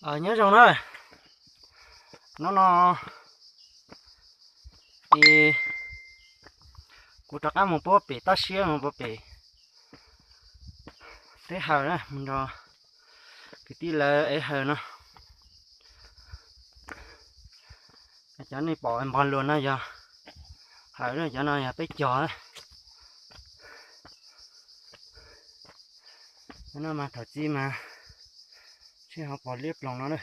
Nyob zoo na, hnub no es kuv rov qab mus puag pem toj siab, mus puag pem teb Hawm na, mus nrog kwv tij lawv ev hawm no. Cov nej pom npog lus no yog hawm, cov no yog peb cog. Cov no mas thaum txi mas tsheb ho pos liab ploog no na.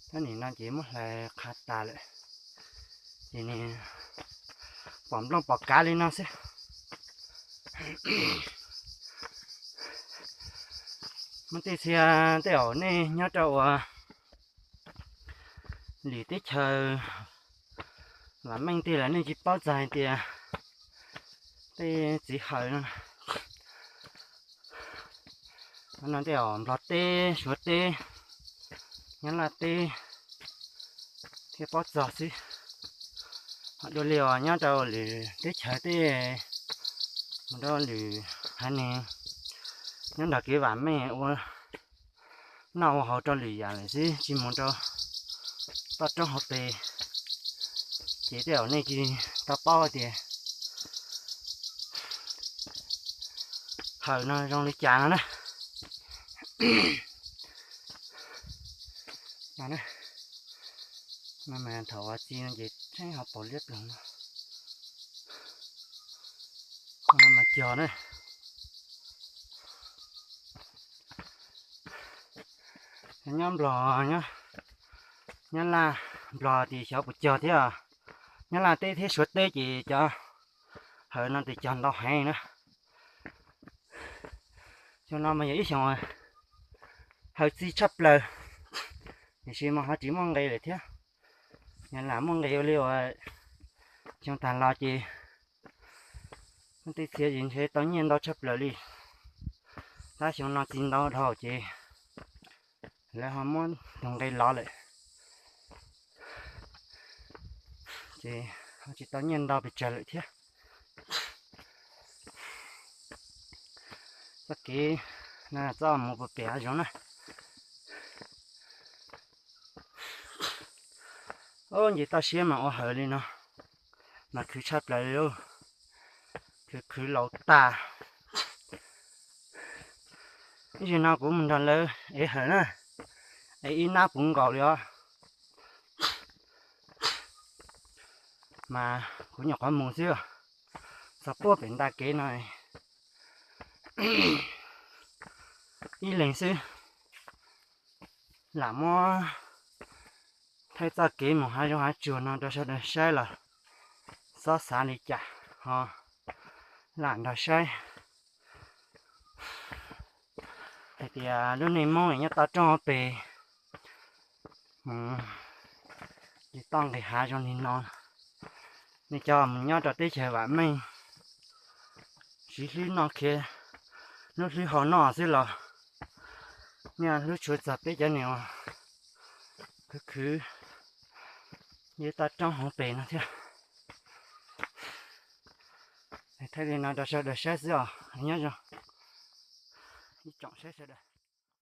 Tab nim no ces muab hlais qha tas lawm, ces nws pom nplooj pom kav li no xwb. Muaj tej txhia tej zaum nej nyob rau uas lwm teb chaws vam meej tej lawm nej tsis paub txog hais tias tej txiv hawm no, no tej zaum Nplog teb, Suav teb, Nyab Laj teb thiaj paub txog xwb. Ho dua li os nyob rau lwm teb chaws tej, mus rau lwm haiv neeg nyob nrog kev vam meej ua noj ua haus rau lwm yam lawm xwb, tsis mus rau toj roob hauv pes, ces tej zaum nej tsis tau paub tias hawm no zoo li cas no na. No, thaum uas txi no ces tsheb ho pos liab ploog no. Mas cog na, nyob Nplog, nyob Laj, Nplog ces xyov puas cog thiab. Nyab Laj teb thiab Suav teb ces cov hawm no ces cog ntau heev na. Xyoo no mas yog ib xyoos hawm txi tshaj plaws, tiam sis mas ho tsis muaj nqe lawm thiab. Yog lam muaj nqe ua li uas xyoo tag los ces tej txhia ces ntshe tau nyiaj ntau tshaj plaws li. Tab xyoo no txi ntau dhau ces lawv ho muab tus nqe lov lawm, ces ho tsis tau nyiaj ntau pes tsawg lawm thiab. Txoj kev no txoj mus puag pem hav zoov na. Ub, nce toj siab mas ua hawm li no mas khwv tshaj plaws li, khwv khwv laus tas. Ib zaug no kuv mus nrog lawv ev hawm na, ev ib nab puv nkaus li os. Mas kuv nyuam qhuav mus xwb, txog puag pem nta kev no ib leeg xwb, lam muab thaij txoj kev mus hav zoov hav tsuag no rau sawv daws saib los txhob xav li cas ho lam nrog saib hais tias lub neej Hmoob nyob toj roob hauv pes mus toj nqis hav zoo li no, nej cov mus nyob rau teb chaws vam meej, siv hlwb noj khiav, hlub hlwb hau noj xwb los nej hlub tshua txog peb cov niam uas khwv khwv nyob toj roob hauv pes no thiab. Thaij li no rau sawv daws saib xwb os, nyob zoo ib tsoom saib sawv daws.